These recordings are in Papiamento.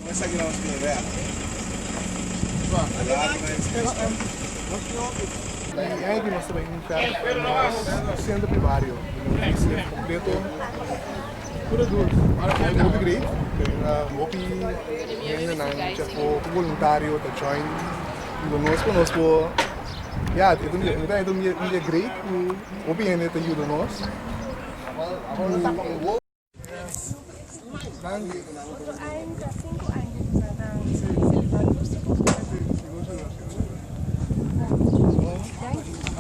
I nos ta bai un fèrf nos sentro di bario nos kompleto tur a duru hopi great hopi hendenan mucha hopi boluntario ta join ku nos pa nos por ya e ta un dia great ku hopi hende ta yuda nos.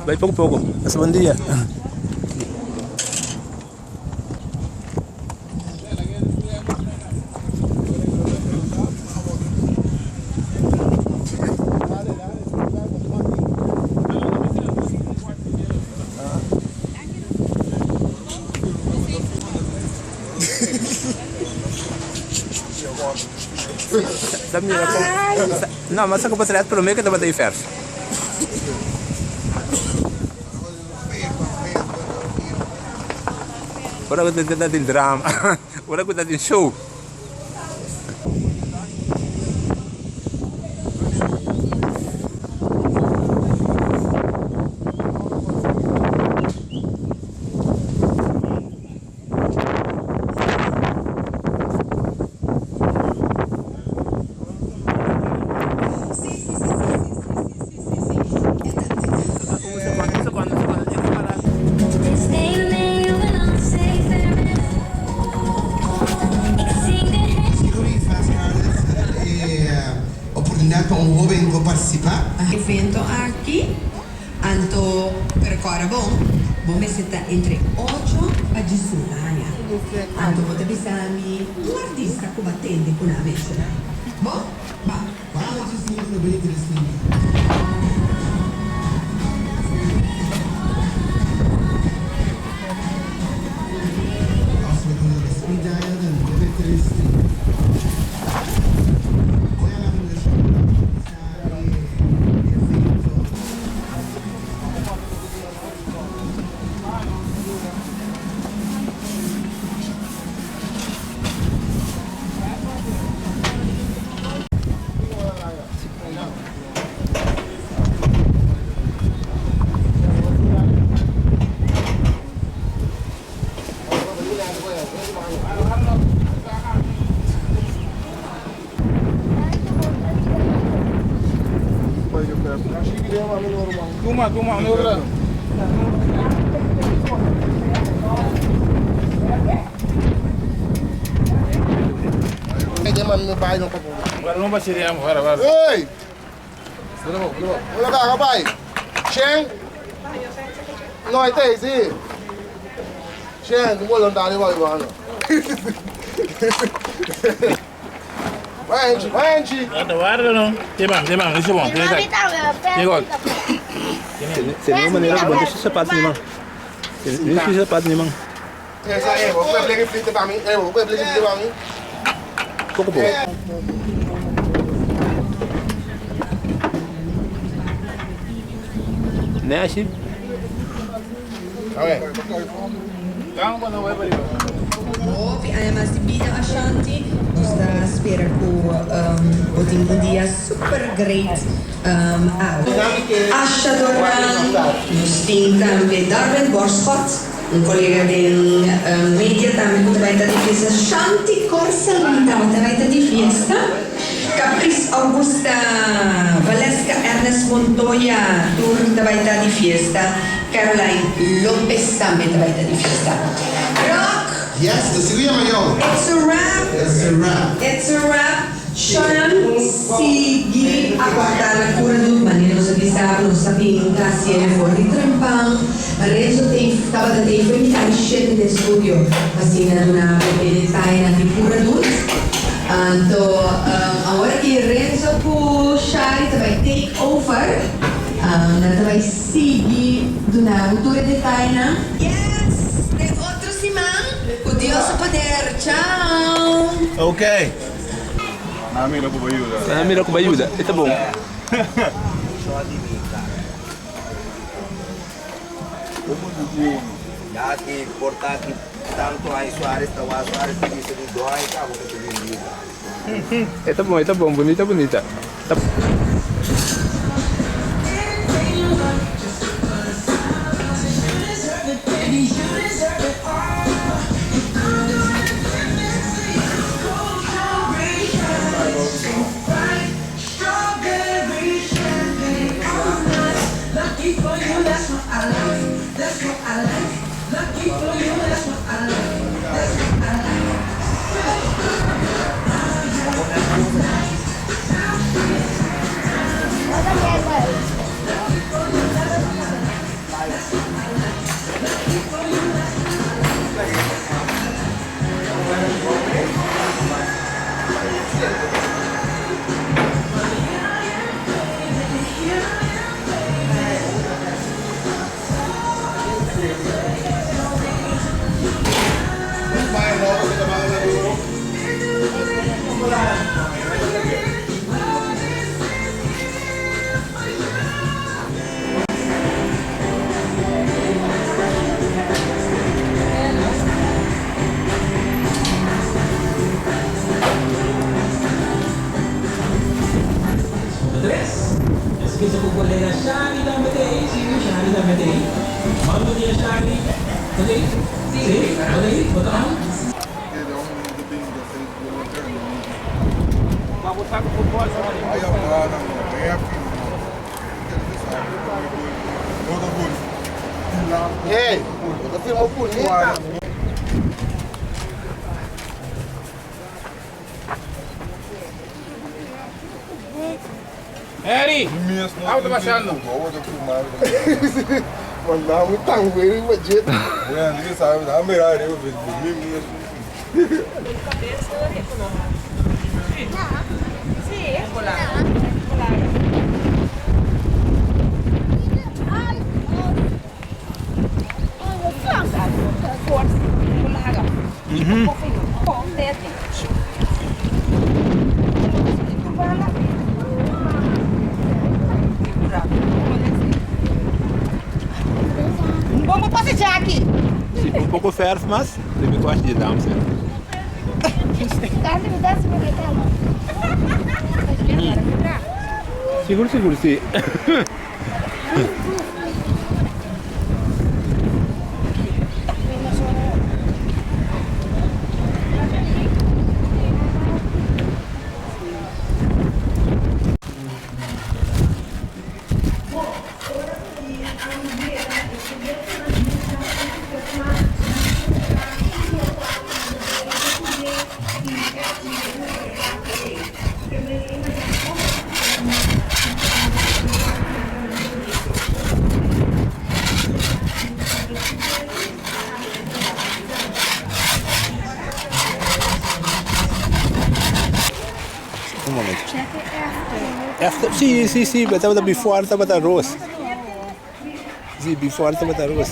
Bai poko poko. Pasa bon dia. Ta mira kon no mas ku pasará promé ku tabata e fèrf. Ora ku ta tin drama ora ku ta tin show. Sigur i Fast Harness e oportunidat pa un hoben por partisipá. Evento aki anto pero kòrda bon bo mester ta entre ocho pa diesun aña anto bo ta bisa mi un artista ku bo a tende ku nan a menshoná bo ba. Bala djisinku 95. Afspraak na speed dial na 935. Hoy a laga nos organisa e evento. Sin ningún manera ku bo no ta hasi sapat ni man. Ni hasi sapat ni man. Poko poko. Ne ashi. Hopi aña mas di bida Ashanti. Nos ta spera ku bo tin un dia super great awe. Asha Doran, Nos tin tambe Darwin Borschot, un kolega den media tambe ku ta bai ta di fiesta. Shanti Corselin tambe ta bai ta di fiesta. Caprice Augusta, Valeska Ernest Montoya tur ta bai ta di fiesta. Caroline Lopez tambe ta bai ta di fiesta. Rock! Yes, ta sigu yama yo. It's a wrap! It's a wrap. It's a wrap. Shonnan sigui aporta na cura dut manera nos a bisa cu nos ta bin ta haciele for di trempan. Renzo tei tabata tei for mitad di shete den studio pa asina duna bo e detayenan di cura dut. Anto awor aki Renzo cu Shari ta bai take over. Nan ta bai sigui duna bo tur e detayenan. Yes! Den otro siman cu Dios su poder. Chao! Ok. Nan a mira ku bo yuda. Nan a mira ku bo yuda. E ta bon. Ya ki por ta ki tanto ai Suarez ta wak Suarez ta bisa di doi cabo cu ta bin bida. E ta bon, e ta bon, bunita bunita. Tres, Esaki sa ku kolega Shari tambe ta ei, si Shari tambe ta ei. Mando dia Shari, bo ta ei? Si, bo ta ei? Bo ta on? Harry, abo ta pasando? Si, un poko fèrf mas, den mi kuashi di dam sèn. Sigur sigur si. Un momento. After, sí, sí, sí, pero tabata before tabata ros. Sí, before tabata ros.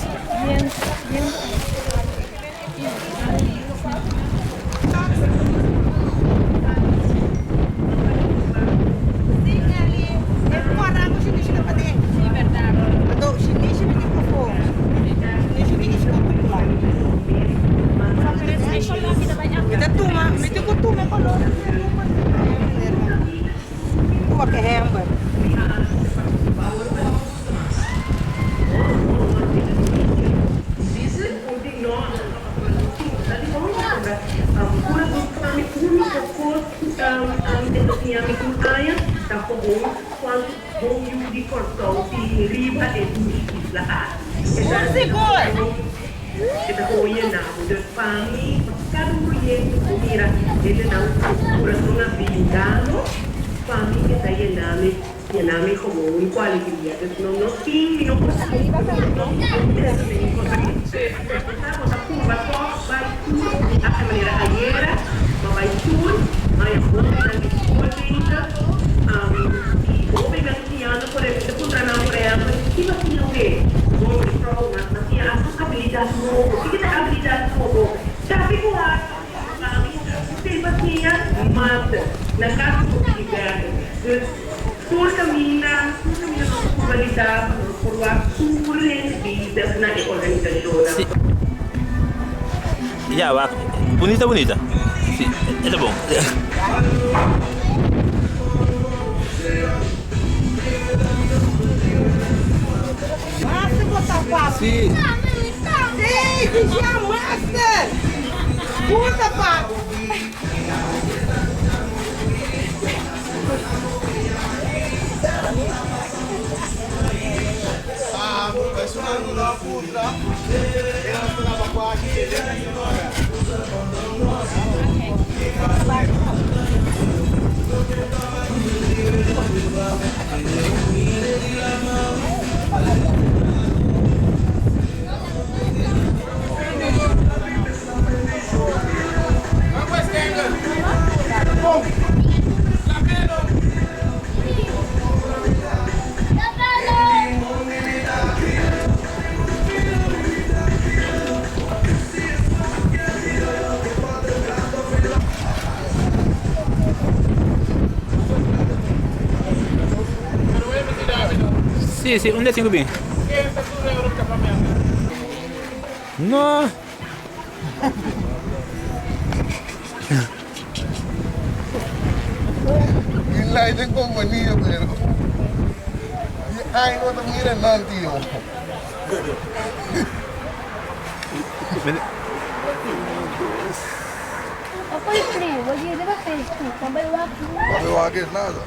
Ya wak bunita bunita si e ta bon. Si. Si, si, unda tin ku bin? No. Mi lai den kompania pero di ai no ta mira nan tio. Papi wak es nada.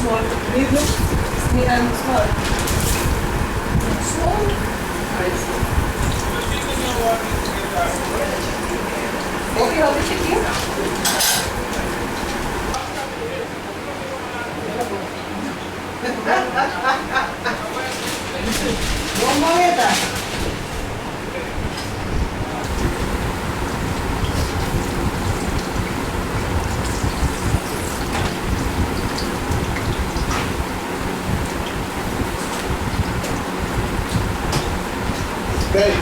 Small, medium, and small. Small? Okay, how is it here? Bon moneda. Okay.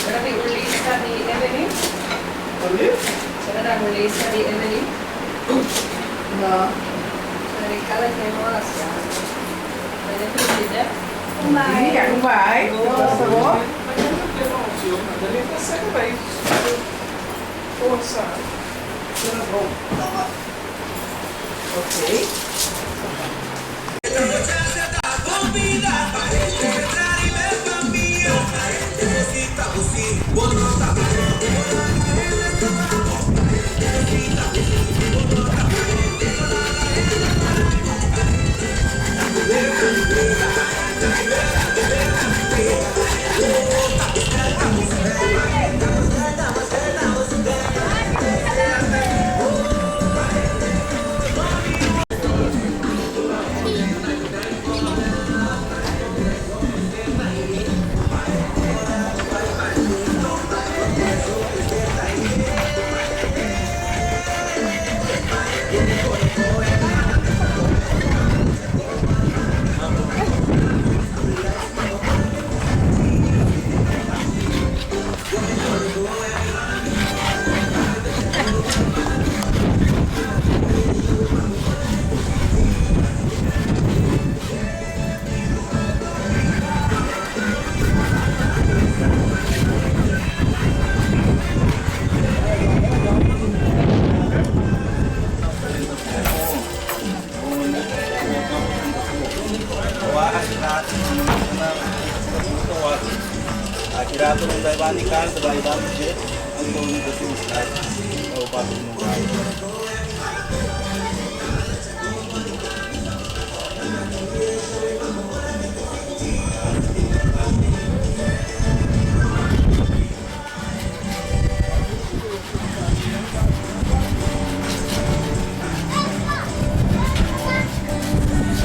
Será di un lista di Emily? Será da un lista di Emily? No. Será di cada quien lo hace. Vai. Por favor. Força. Ok. Banda di kas, ta bai banda di dje, anto mi ta sinti stress ora bo pasa ku un rato.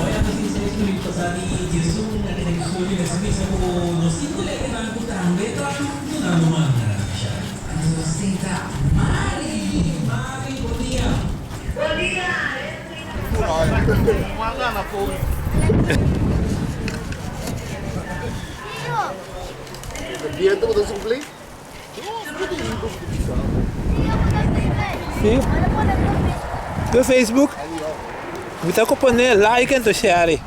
Ora nos tin seis minuut pasa di diesun na kende episodio mester bisa ku nos tin koleganan ku tambe ta dunando man na Shari. Nos tin ta Mari. Mari, bon dia. Bon dia. Sí. Do Facebook. Mi ta pone like en to share.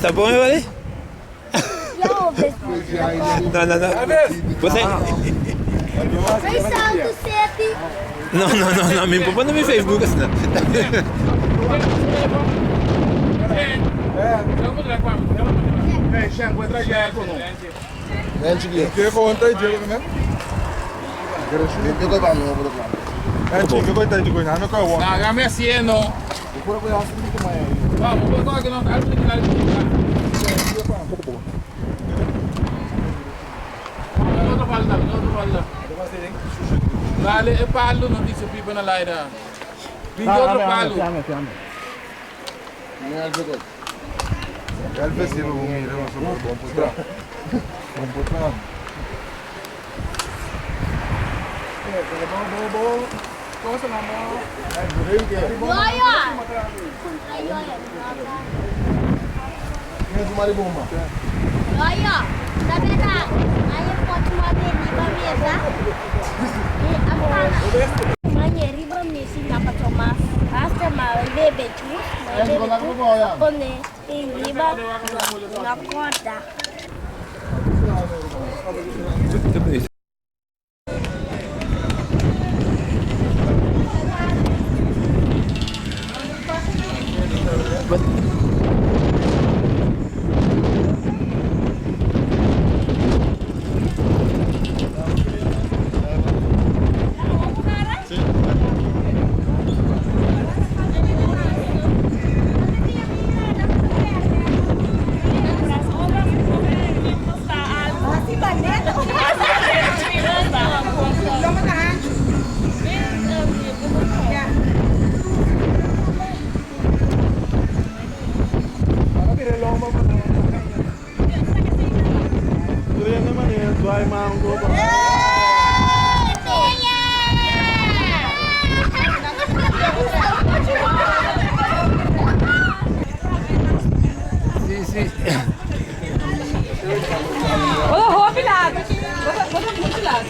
Ta bon, vale? No, no, no. Você... No, no, no, no. Mi pone mi Facebook asina. Sí, sí. Hola, hopi laat. Wat een mucho laat.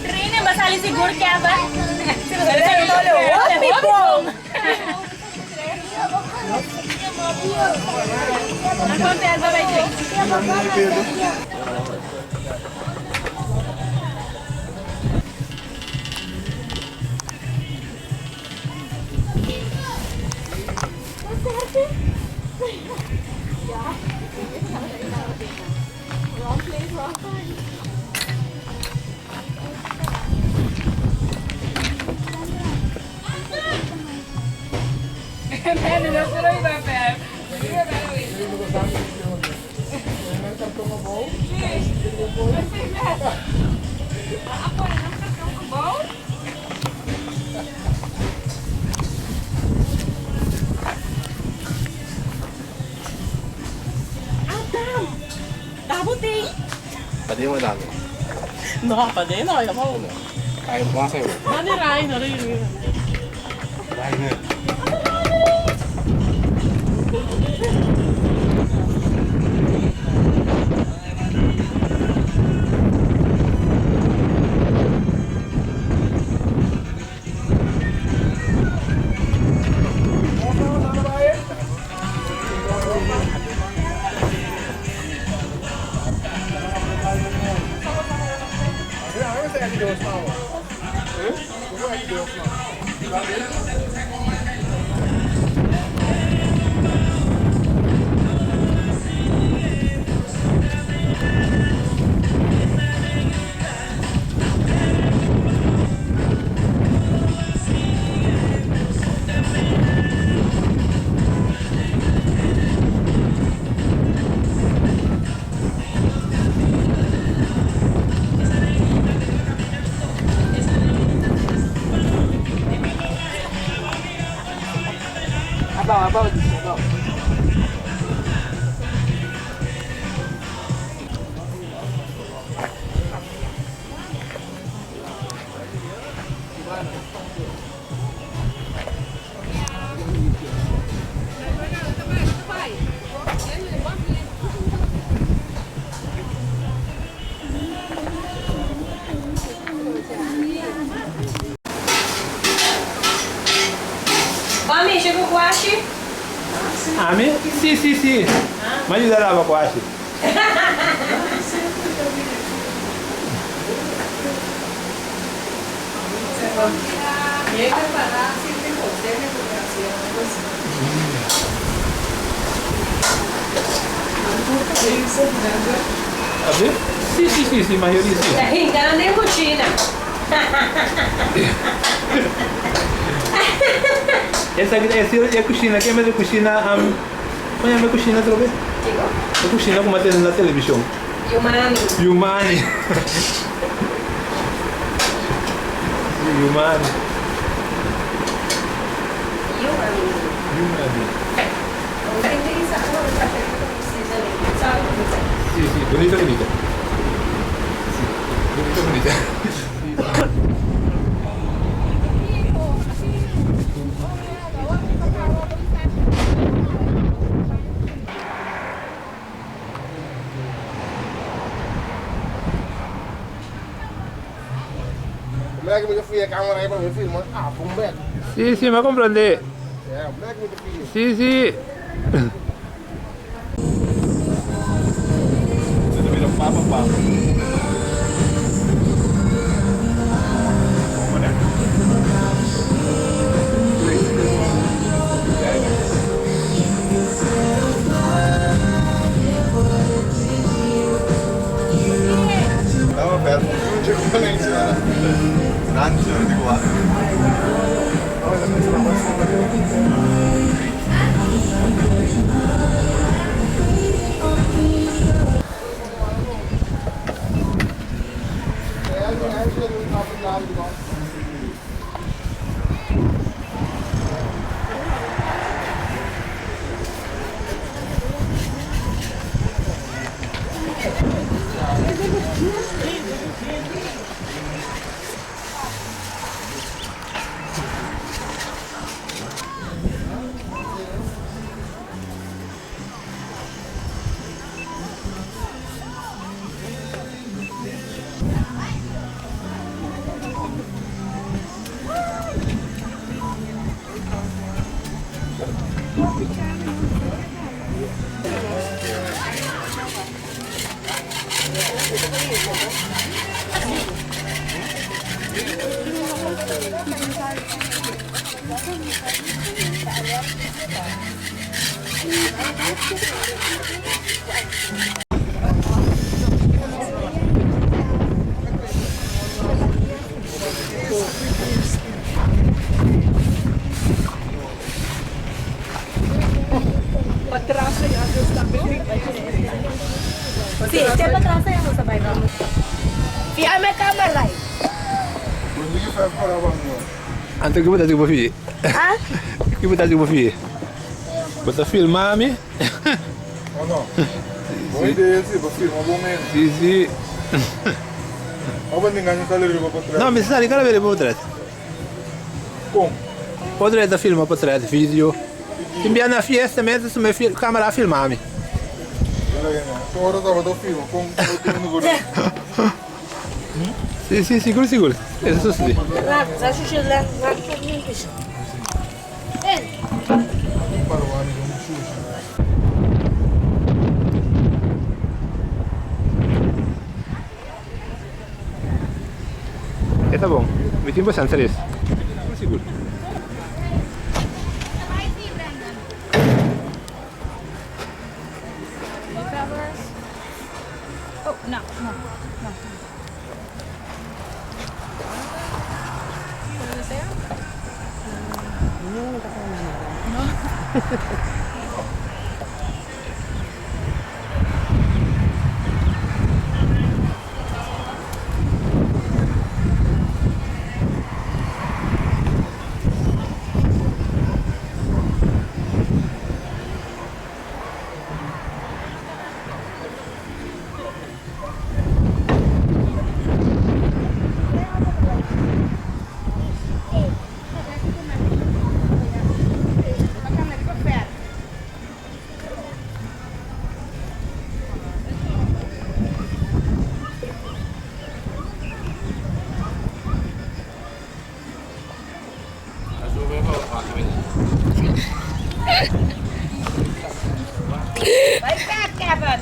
Trine, basali sigur kaya ba? Pwede mo dami. No, pa din. No, ya mo. Ay, mo sa'yo. Mani Ryan, no, rin. Rainer. si, si, si. M'a yuda laba kuashi. Abi? Si, si, si, si, mayoria si. Ta hinga den kushina. Esaki ta e kushina, ke mester kushina am, kon yama e kushina atrobe? Kiko? E kushina ku m'a tene na televishon. Yumani. Yumani. Si, Yumani. Yumani. Yumani. Si, si, bunita bunita. Si, bunita bunita. Si, si, m'a comprende. Si, si. Si, te patras ei nos ta bai no. Fia mi camera ei. Anto ki bo ta haci ku bo fie? Ki bo ta haci ku bo fie? Bo ta filma mi? Si, si. No, mi sa sali kada bes riba potret. Potret ta filma potret, video. Tin bia na fiesta mes su mi camera a filma mi. Si, si, sigur, sigur. Eso sucede. E ta bon. Mi tin bastante res. Sigur, sigur. Kevin.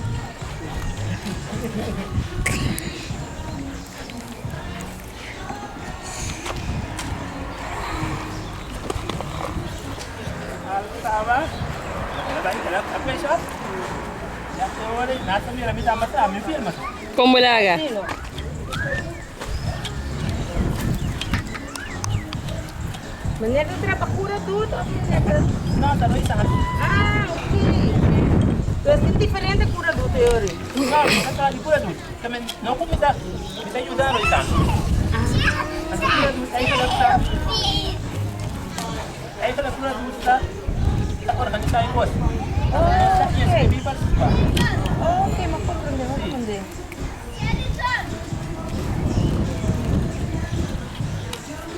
Kon bo laga? Meneer ta trapa cura dut of meneer ta. No, ta no isa. Ah, ok. Dus tin diferente cura dut e ori. No, no ta di cura dut. Tamen no ku mi ta mi ta yuda no isa. Anto cura dut eigenlijk ta eigenlijk cura dut ta ta organisa e kos. Oh, Ta ok. inscribi participa. Ok, mi a comprende, mi a comprende.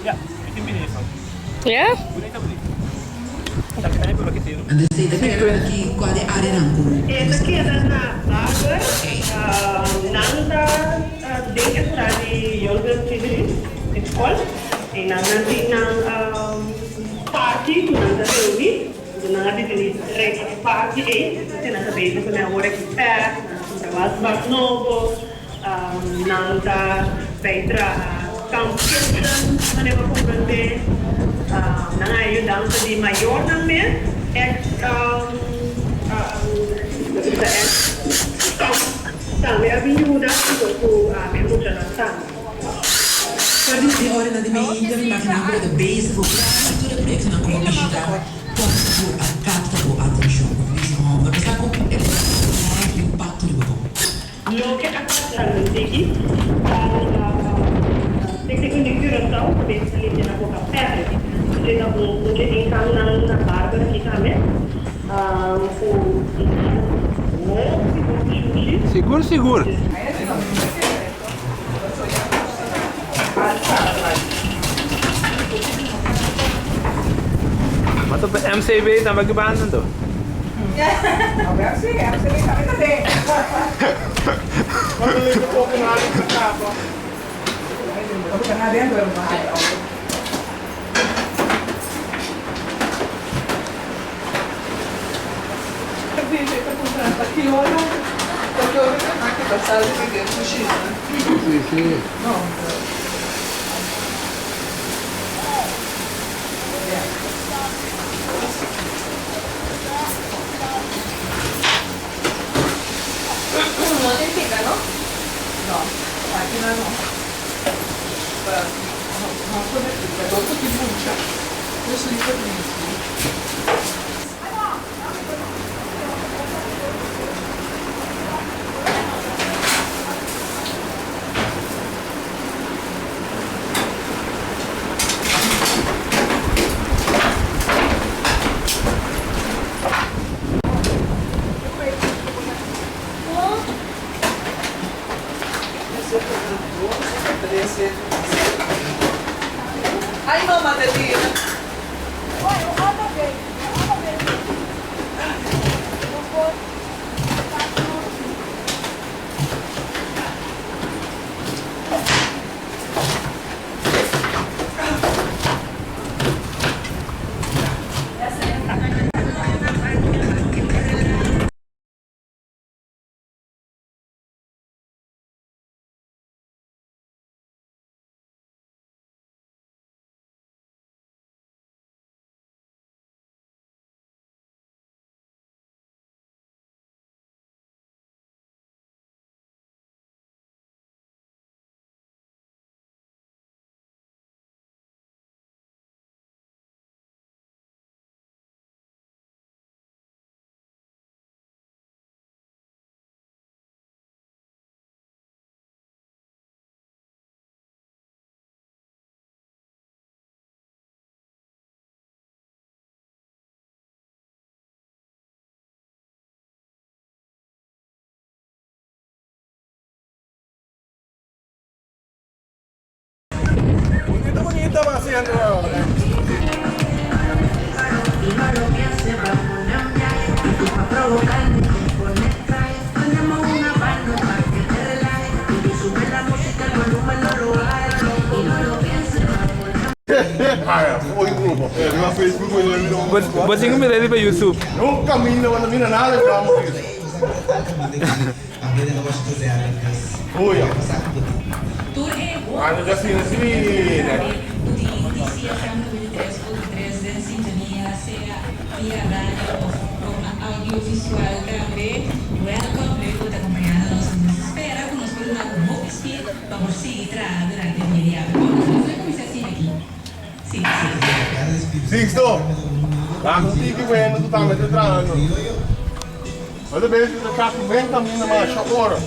Ya, mi tin bini eso. Ya? Bunita bunita. Ta mi por aki tin. Anto esei ta kere aki kua di areanan ku E ta keda na Barber. Nan ta den e sala di Jongeren Tweede di skol. I nan nan tin nan party ku nan ta reuni. Anto nan a disidí regla e party ei. Esei nan ta bezig ku nan awor aki pèk, nan a kumpra wasbak nobo. Nan ta bay traha kampionan manera bo comprende. Nan a yudansa di mayornan mes, ex bisa ex scout tambe a bin yuda anto cu e muchanan tambe. For di e oranan di meinta mi imagina ku bo ta bezig ku kasi tur e proyektonan ku bo bishita kua sigur a kapta bo atenshon. Bo ta bisa hòmber bo sa ku e proyekto a hasi impakto riba bo. Loke a pasa no sigui ta Tekniko di Curaçao ta bezig ta limpia na Boca Patrick. Esei ta un dje ingang nan na Barber aki tambe ku hopi hopi shushi. Sigur sigur. Mata pa MCB tambe aki banda anto. Si si. No tin pica no? No, aki nan no. Pa nos por pica dor cu tin mucha dus liber limpi. Ay mama Delina. Bunita bunita bo haciendo ahora. Bo tin ku mira riba YouTube. Nunca mi no mira nada di drama. Sixto, laga un tiki wendo ku tambe ta trahando. Bo ta bes ku ta traha ku men kaminda masha ora.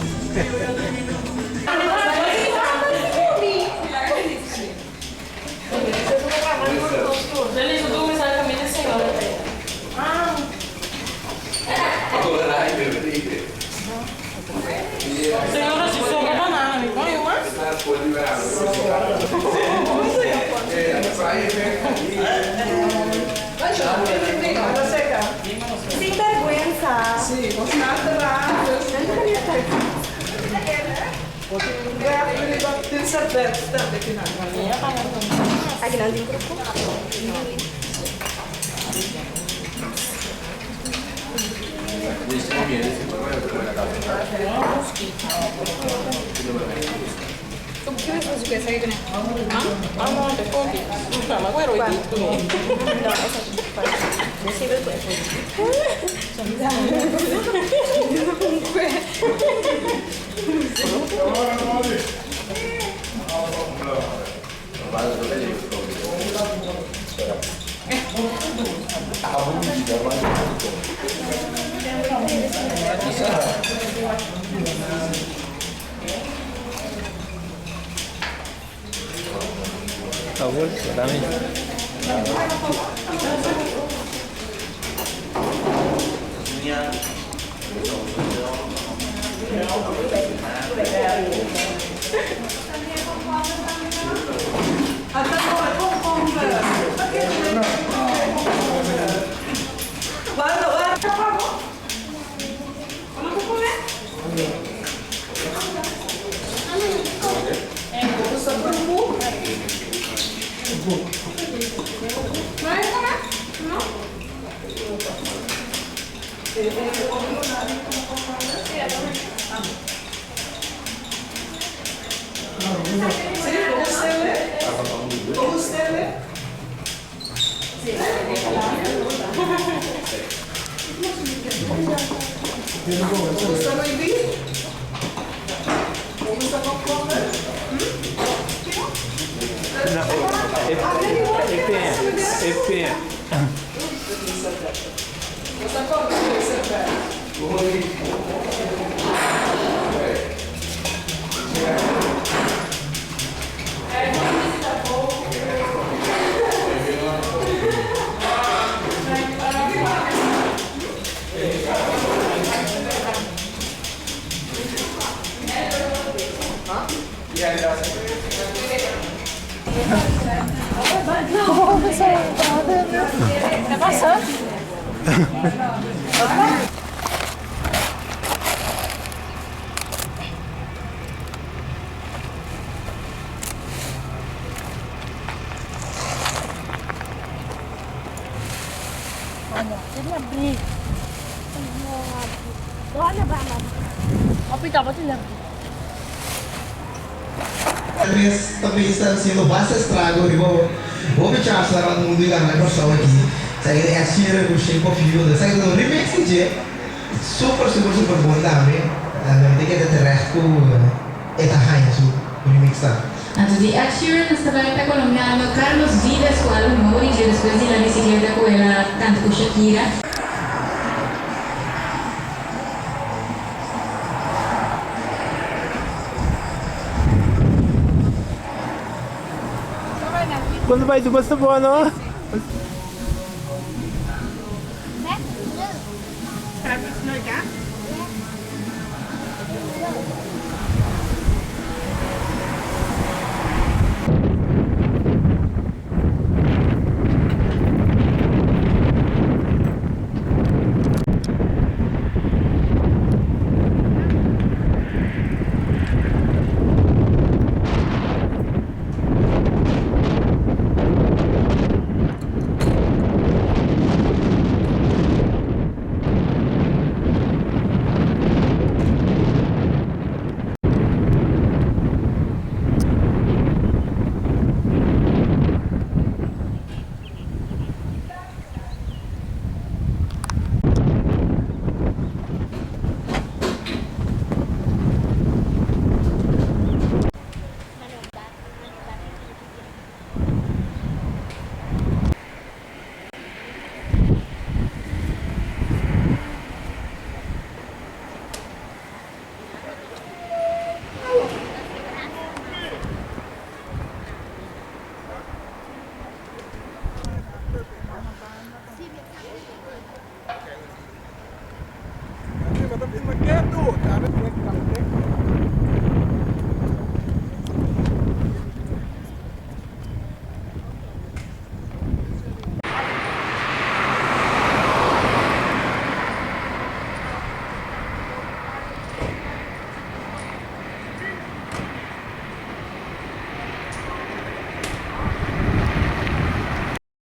Mes ta bisa haciendo basta estrago riba hopi chasa rond mundo y tambe na Corsou aki. Esaki ta Ed Sheeran cu Shape of You. Esaki ta un remix di dje. Super super super bon tambe. Mi ta keda terecht cu e ta haña su remix tambe. Anto di Ed Sheeran nos ta bai pa e colombiano Carlos Vives cu algo nobo di dje despues di La Bicicleta cu el a canta cu Shakira. Cuando bai tu basta boa no?